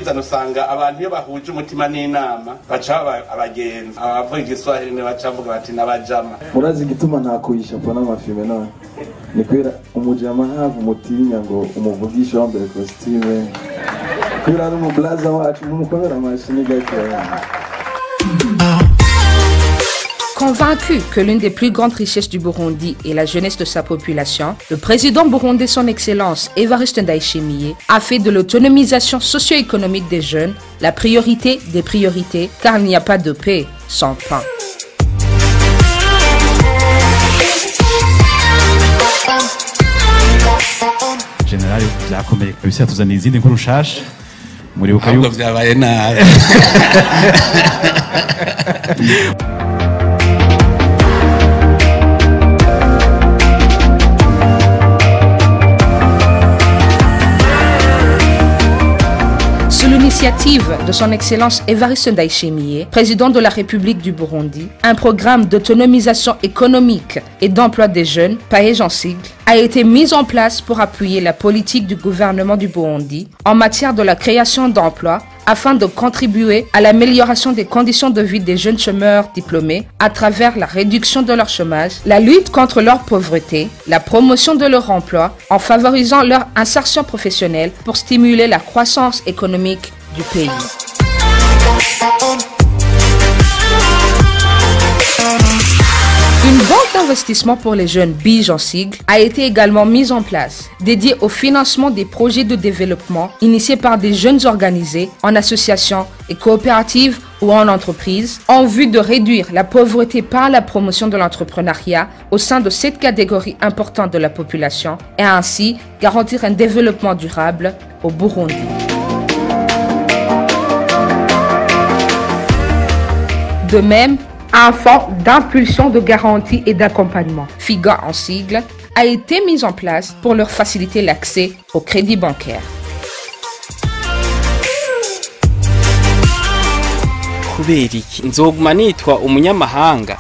kwizana usanga abantu iyo bahuje umutima n'inama baca abagenzi abavuga igiswahili ne baca bavuga bati n'abajama. Murazi igituma ntakuyisha po n'amafilme none ni kubera umujama ntabwo umutinya ngo umuvugishe wambaye costume, kubera ari umublaza wacu mumukomera amashi ni gake. Convaincu que l'une des plus grandes richesses du Burundi est la jeunesse de sa population, le président burundais son Excellence Évariste Ndayishimiye a fait de l'autonomisation socio-économique des jeunes la priorité des priorités, car il n'y a pas de paix sans pain. General vyakomeye kabisa yatuzaniye izindi nkuru nshasha muribuka yuko vyabaye nabi. Sous l'initiative de son Excellence Évariste Ndayishimiye, président de la République du Burundi, un programme d'autonomisation économique et d'emploi des jeunes, PAEJ en sigle, a été mis en place pour appuyer la politique du gouvernement du Burundi en matière de la création d'emplois afin de contribuer à l'amélioration des conditions de vie des jeunes chômeurs diplômés à travers la réduction de leur chômage, la lutte contre leur pauvreté, la promotion de leur emploi en favorisant leur insertion professionnelle pour stimuler la croissance économique du pays. Une banque d'investissement pour les jeunes BIJ en sigle a été également mise en place, dédiée au financement des projets de développement initiés par des jeunes organisés en associations et coopératives ou en entreprise, en vue de réduire la pauvreté par la promotion de l'entrepreneuriat au sein de cette catégorie importante de la population et ainsi garantir un développement durable au Burundi. De même, un fonds d'impulsion de garantie et d'accompagnement, FIGA en sigle, a été mis en place pour leur faciliter l'accès au crédit bancaire. Kubera iki nzoguma nitwa umunyamahanga?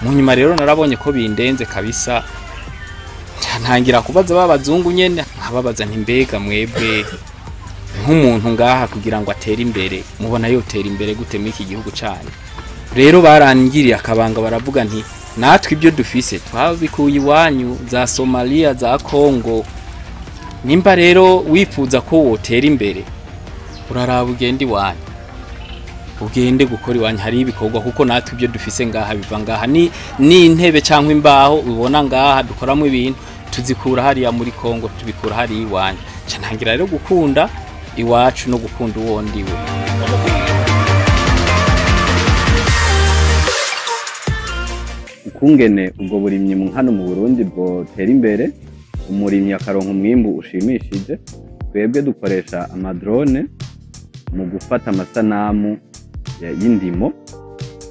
Mu nyuma rero narabonye ko bindenze kabisa, ntangira kubaza babazungu nyene, nkababaza nti mbega mwebwe nk'umuntu ngaha kugira ngo atere imbere mubona yotera imbere gute muri iki gihugu cyane? Rero barangiriye akabanga baravuga nti natwe ibyo dufise twabikuye iwanyu za Somalia za Congo, nimba rero wifuza ko wotera imbere uraraba ugende iwanyu, ugende gukora iwanyu hari ibikorwa, kuko natwe ibyo dufise ngaha biva ngaha, ni intebe cyangwa imbaho ubona ngaha dukoramo ibintu tuzikura hariya muri Congo, tubikura hari iwanyu. Ntangira rero gukunda iwacu no gukunda uwo ndiwe. Ukungene ubwo burimyi mu hano mu Burundi bwotera imbere, umurimyi akaronka umwimbu ushimishije, twebwe dukoresha amadrone mu gufata amasanamu y'indimo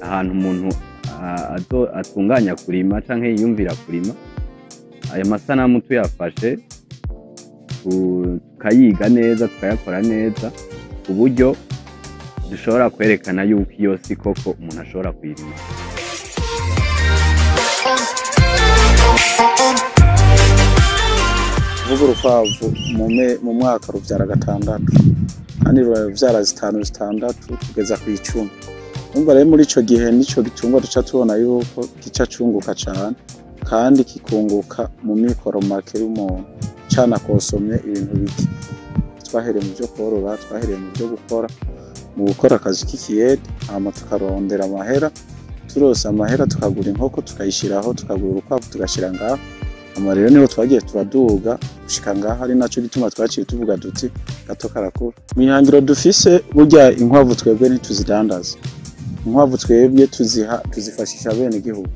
ahantu umuntu atunganya kurima canke yiyumvira kurima. Aya masanamu tuyafashe tukayiga neza tukayakora neza ku buryo dushobora kwerekana yuko iyo si koko umuntu ashobora kuyirima. Vuga urukwavu mu mwaka ruvyara gatandatu kandi ruvyara zitanu zitandatu kugeza ku 10. Umva rero muri ico gihe nico gitungwa duca tubona yuko gica cunguka cane kandi kikunguka mu mikoro make y'umuntu cana kosomye ibintu bike. Twahereye mu byo korora, twahereye mu byo gukora, mu gukora akazi k'ikiyede, hama tukarondera amahera, turose amahera tukagura inkoko tukayishiraho, tukagura urukwavu tugashira ngaho. Ama rero niho twagiye turaduga gushika ngaho, ari naco gituma twaciye tuvuga duti gato karakura. Mu ihangiro dufise burya inkwavu twebwe ntituzidandaza, inkwavu twebwe tuzifashisha bene igihugu.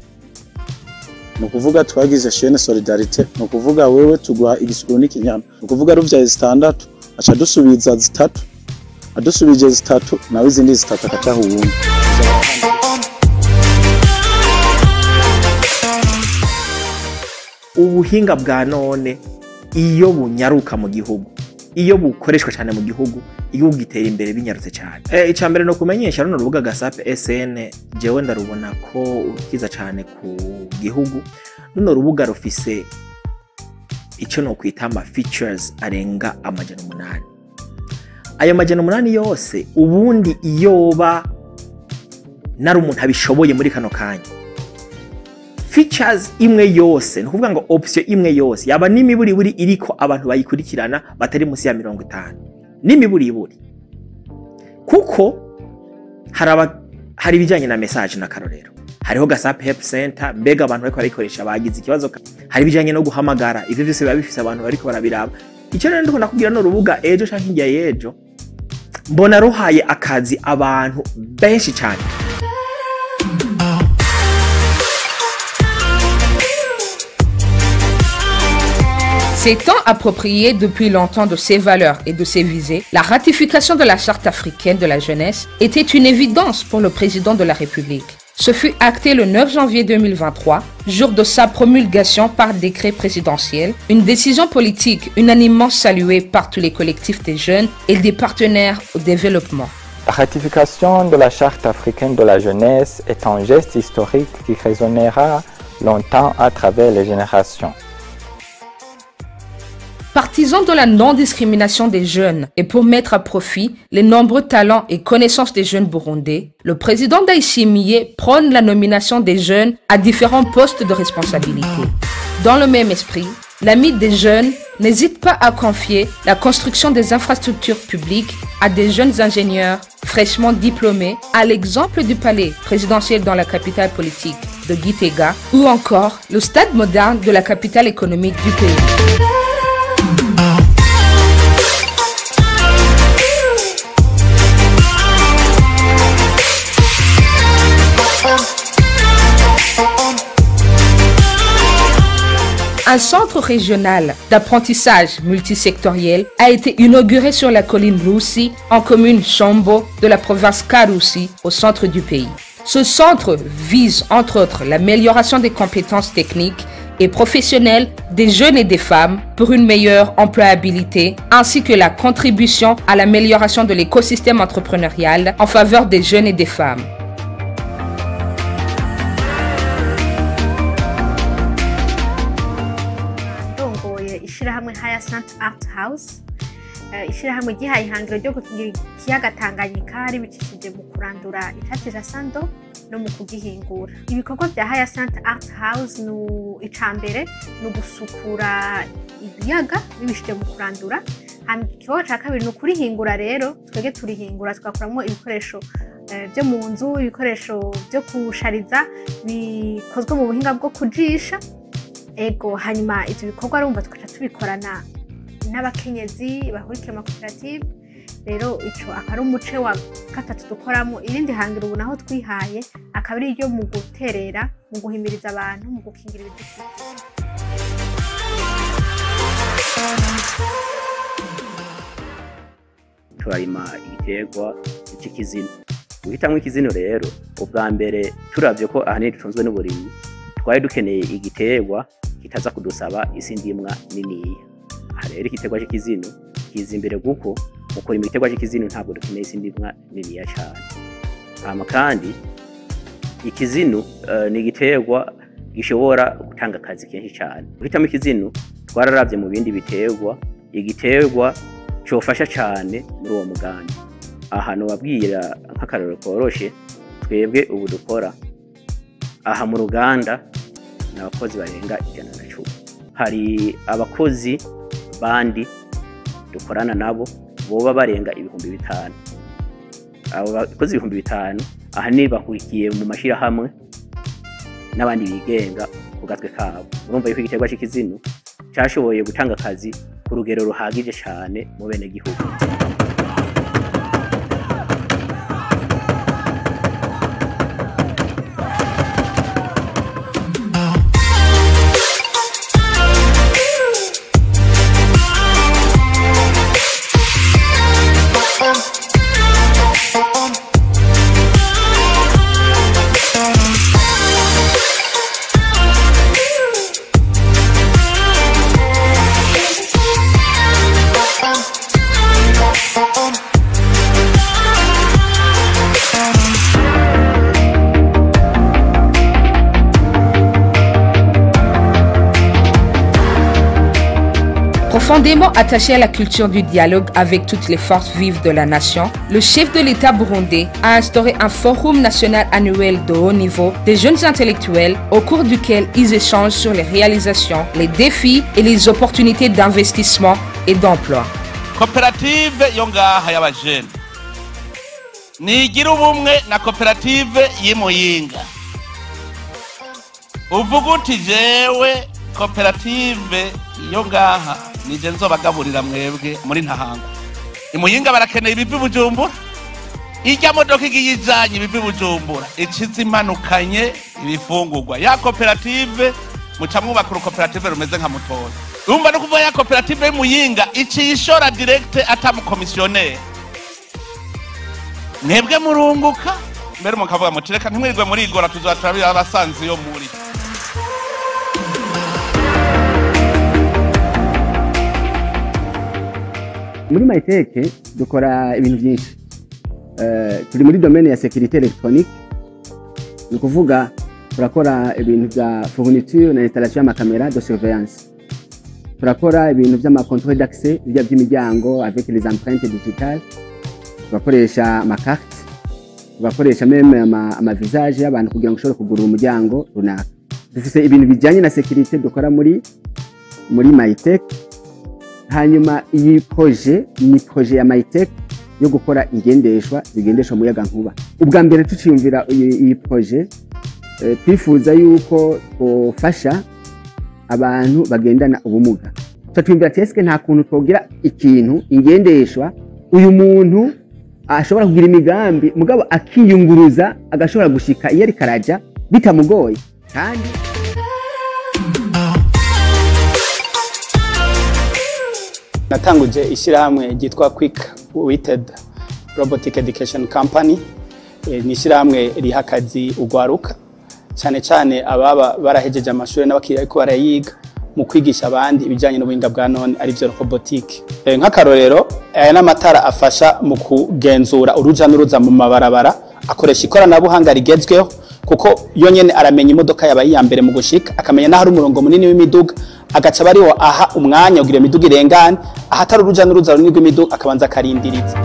Ni ukuvuga twagize chaîne solidarité, ni ukuvuga wewe tuguha igisuguru n'ikinyana, ni ukuvuga ruvyaye zitandatu aca dusubiza zitatu, adusubije zitatu nawe izindi zitatu akacaha uwundi. Ubuhinga bwa none iyo bunyaruka mu gihugu, iyo bukoreshwa cyane mu gihugu, igihugu gitera imbere binyarutse cyane. Icya mbere no kumenyesha runo rubuga Gasape SN, jewe ndarubona ko urukiza cyane ku gihugu. Runo rubuga rufise icyo no kwita ama features arenga 800. Ayo 800 yose ubundi iyoba nari umuntu abishoboye muri kano kanya, features imwe yose, ni ukuvuga ngo option imwe yose yaba n'imiburiburi iriko abantu bayikurikirana batari munsi ya 50, n'imiburiburi, kuko hari ibijyanye na message na karorero, hariho Gasap Help Center, mbega abantu bariko barayikoresha bagize ikibazo, hari ibijyanye no guhamagara, ivyo vyose biba bifise abantu bariko barabiraba. Icyo rero ndiko nakubwira, no rubuga ejo canke hirya y'ejo mbona ruhaye akazi abantu benshi cyane. S'étant approprié depuis longtemps de ses valeurs et de ses visées, la ratification de la Charte africaine de la jeunesse était une évidence pour le président de la République. Ce fut acté le 9 janvier 2023, jour de sa promulgation par décret présidentiel, une décision politique unanimement saluée par tous les collectifs des jeunes et des partenaires au développement. La ratification de la Charte africaine de la jeunesse est un geste historique qui résonnera longtemps à travers les générations. Partisan de la non-discrimination des jeunes et pour mettre à profit les nombreux talents et connaissances des jeunes burundais, le président Ndayishimiye prône la nomination des jeunes à différents postes de responsabilité. Dans le même esprit, l'ami des jeunes n'hésite pas à confier la construction des infrastructures publiques à des jeunes ingénieurs fraîchement diplômés, à l'exemple du palais présidentiel dans la capitale politique de Gitega ou encore le stade moderne de la capitale économique du pays. Un centre régional d'apprentissage multisectoriel a été inauguré sur la colline Rusi, en commune Shombo de la province Karusi, au centre du pays. Ce centre vise entre autres l'amélioration des compétences techniques et professionnelles des jeunes et des femmes pour une meilleure employabilité, ainsi que la contribution à l'amélioration de l'écosystème entrepreneurial en faveur des jeunes et des femmes. Ishirahamwe Hyacinth Art House, ishirahamwe ryihaye ihangiro ryo gukingira ikiyaga Tanganyika ribicishije mu kurandura icatsi ca sando no mu kugihingura. Ibikorwa vya Hyacinth Art House ni icambere ni ugusukura ibiyaga bibishije mu kurandura, hama igikorwa ca kabiri ni ukurihingura. Rero twebwe turihingura tugakuramwo ibikoresho byo mu nzu, ibikoresho vyo kushariza bikozwe mu buhinga bwo kujisha. Ego, hanyuma ivyo bikorwa urumva tukaca tubikorana n'abakenyezi bahurikiye mu makoperative. Rero ico akaba ari umuce wa gatatu dukoramo. Irindi hangiro ubu naho twihaye akaba ari iryo mu guterera, mu guhimiriza abantu, mu gukingira ibidukikije. Turarima igiterwa c'ikizino. Guhitamwo ikizino rero, ubwa mbere turavye ko ahanini dutunzwe n'uburimyi, twari dukeneye igiterwa kitaza kudusaba isi ndimwa niniya. Aha rero igiterwa c'ikizino kiza imbere kuko mu kurima igiterwa c'ikizino ntabwo dukeneye isi ndimwa niniya cane. Hama kandi ikizino ni igiterwa gishobora gutanga akazi kenshi cane. Guhitamo ikizino twararavye mu bindi biterwa, igiterwa cofasha cane muri uwo mugambi. Aha nobabwira nk'akarorero koroshe, twebwe ubu dukora aha mu ruganda ni abakozi barenga 110. Hari abakozi bandi dukorana nabo boba barenga 5000. Abo bakozi 5000 ahanini bahurikiye mu mashirahamwe n'abandi bigenga ku gatwe kabo. Urumva yuko igiterwa c'ikizino cashoboye gutanga akazi ku rugero ruhagije cane mu bene gihugu. Profondément attaché à la culture du dialogue avec toutes les forces vives de la nation, le chef de l'État burundais a instauré un forum national annuel de haut niveau des jeunes intellectuels au cours duquel ils échangent sur les réalisations, les défis et les opportunités d'investissement et d'emploi. Koperative yo ngaha y'abajene nigira ubumwe na koperative y'Imuyinga. Uvuga uti jewe koperative yo ngaha nije nzobagaburira mwebwe muri Ntahangwa. Imuyinga barakeneye ibivi Bujumbura, irya modoka igiye ijanye ibivi Bujumbura iciza imanukanye ibifungurwa. Ya koperative muca mwubaka urukoperative rumeze nka Mutoyi. Urumva no kuvuga ya koperative y'Imuyinga icishora direct atamukomisiyoneri. Mwebwe murunguka mbere mukavuga muti reka ntimwirirwe murigora tuzaturabira abasanzi yo muri. Muri Mytec dukora ibintu byinshi. Turi muri domaine ya sécurité électronique, ni ukuvuga turakora ibintu bya fourniture na installation y'amakamera de surveillance, turakora ibintu by'ama contrôle d'accès bijya by'imiryango avec les empreintes digitales, tugakoresha amakarte, tugakoresha même ama visage y'abantu kugira ngo ushobore kugurura umuryango runaka. Dufise ibintu bijyanye na sécurité dukora muri Mytec. Hanyuma iyi projet ni projet ya Mytec yo gukora ingendeshwa zigendeshwa muyaga nkuba. Ubwa mbere tuciyumvira iyi projet, twifuza yuko twofasha abantu bagendana ubumuga. Twiyumvira ati eske nta kuntu twogira ikintu ingendeshwa uyu muntu ashobora kugira imigambi mugabo akiyunguruza agashobora gushika iyo ariko araja bitamugoye. Kandi natanguje ishyirahamwe ryitwa Quick Witted Robotic Education Company. Ni ishyirahamwe riha akazi ugwaruka cyane cyane ababa barahejeje amashuri n'abakiri ariko barayiga, mu kwigisha abandi ibijyanye n'ubuhinga bwa none arivyo robotique. Nk'akarorero aya n'amatara afasha mu kugenzura uruja n'uruza mu mabarabara, akoresha ikoranabuhanga rigezweho kuko yo nyene aramenya imodoka yabaye iya mbere mu gushika, akamenya n'ahari umurongo munini w'imiduga, agaca bariho aha umwanya kugira imiduga irengane, ahatari uruja n'uruza runini rw'imiduga akabanza akarindiriza.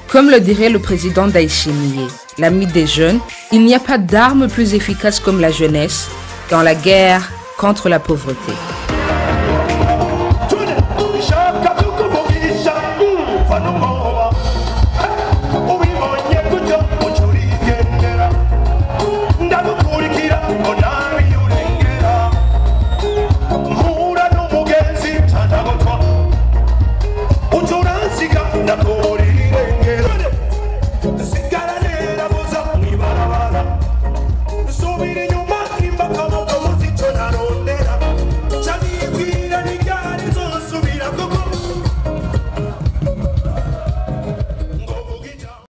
Comme le dirait le président Ndayishimiye, l'ami des jeunes, il n'y a pas d'arme plus efficace comme la jeunesse dans la guerre contre la pauvreté.